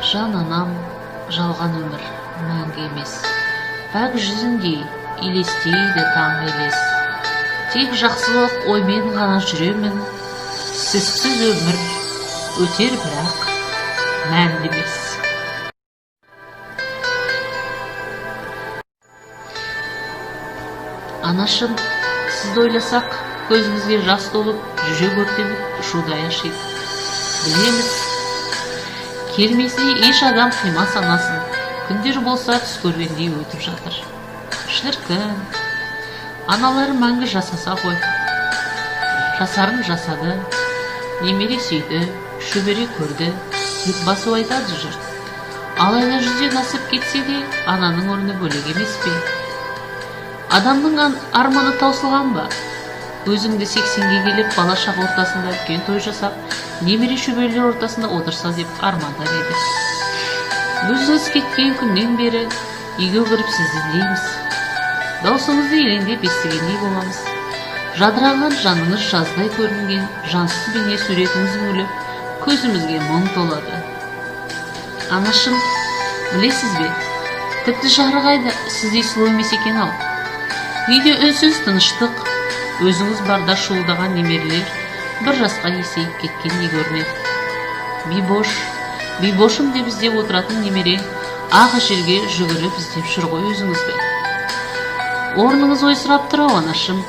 Жан анам, жалған өмір мәңгі емес. Пәк жүзіндей елестейді таңғы елес. Тек жақсылық оймен ғана жүремін. Сізсіз өмір өтер, бірақ мәнді емес. Анашым, сізді ойласақ, көзімізге жас толып, жүрек өртеніп, шудай ашиды. Білеміз, келмесіне еш адам қимас анасын. Күндер болса түс көргендей өтіп жатыр. Шіркін, аналары мәңгі жасаса ғой. Жасарын жасады, немере сүйді, шөбере көрді, деп басу айтады жұрт. Алайда жүзден асып кетсе де, ананың орны бөлек емес пе? Адамның арманы таусылған ба? Өзіңді 80-ге келіп, бала шаға ортасында үлкен той жасап, немере шөберелер ортасында отырса деп армандар едік. Өзіңіз кеткен күннен бері үйге кіріп сізді іздейміз. Даусыңызды елеңдеп естігендей боламыз. Жадыраған жаныңыз жаздай көрінген жансыз бейне суретіңіз үңіліп, көзімізге мұң толады. Анашым, білесіз бе, тіпті жарық ай да сіздей сұлу емес екен ау. Үйде үнсіз тыныштық, өзіңіз барда шуылдаған немерелер бір жасқа есейіп кеткендей көрінеді. Бибош, бибошым деп іздеп отыратын немере ақ жерге жүгіріп іздеп жүр ғой өзіңізді. Орныңыз ойсырап тұр ау, анашым.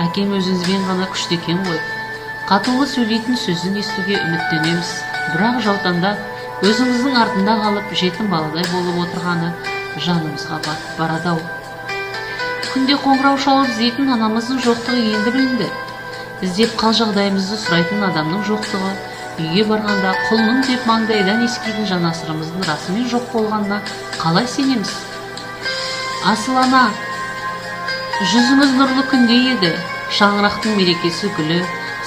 Әкем өзіңізбен ғана күшті екен ғой. Қатулы сөйлейтін сөзін естуге үміттенеміз. Бірақ жаутаңдап өзіңіздің артында қалып, жетім баладай болып отырғаны жанымызға батып барады ау. Күнде қоңырау шалып іздейтін анамыздың жоқтығы енді білінді. Іздеп қал жағдайымызды сұрайтын адамның жоқтығы, үйге барғанда құлыным деп маңдайдан иіскейтін жанасырымыздың расымен жоқ болғанына қалай сенеміз? Асыл ана, жүзіңіз нұрлы күндей еді. Шаңырақтың мерекесі гүлі,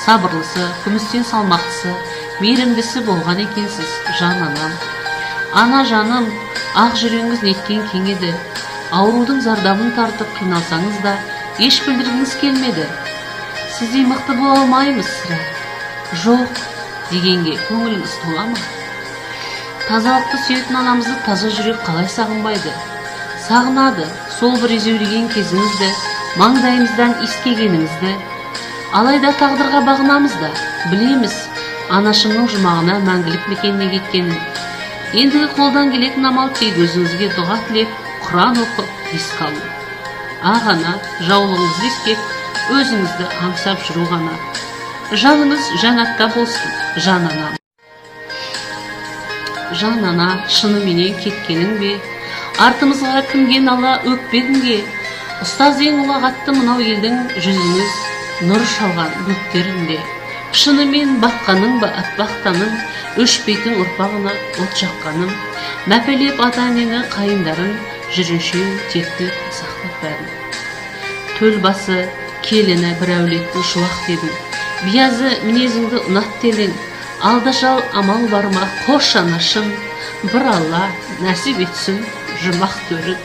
сабырлысы, күмістен салмақтысы, мейірімдісі болған екенсіз, жан анам. Ана жаным, ақ жүрегіңіз неткен кең еді. Аурудың зардабын тартып қиналсаңыз да, еш білдіргіңіз келмеді. Сіздей мықты бола алмаймыз сірә. Жоқ дегенге көңіліңіз тола ма? Тазалықты сүйетін анамызды таза жүрек қалай сағынбайды? Сағынады сол бір езеуреген кезіңізді, маңдайымыздан иіскегеніңізді. Алайда тағдырға бағынамыз да, білеміз анашымның жұмағына мәңгілік мекеніне кеткенін. Ендігі қолдан келетін амал тек өзіңізге дұға тілеп, құран оқып, еске алу. Ақ ана, жаулығыңызды иіскеп, өзіңізді аңсап жүру ғана. Жаныңыз жәннатта болсын, жан анам. Жан ана, шыныменен кеткенің бе? Артымызға кімге нала, өкпе кімге? Ұстаз ең ұлағатты мынау елдің, жүзіңіз нұр шалған бөктерінде. Шынымен батқаның ба аппақ, өшпейтін ұрпағына от жаққаным. Мәпелеп ата енеңі, қайындарын, жиреншеу тектілік сақтап бәрін. Төл басы, келіні бір әулеттің шуақ дедің. Биязы мінезіңді ұнатты едің. Алда жал амал бар ма, қош анашым, бір Алла нәсіп етсін жұмақ төрін.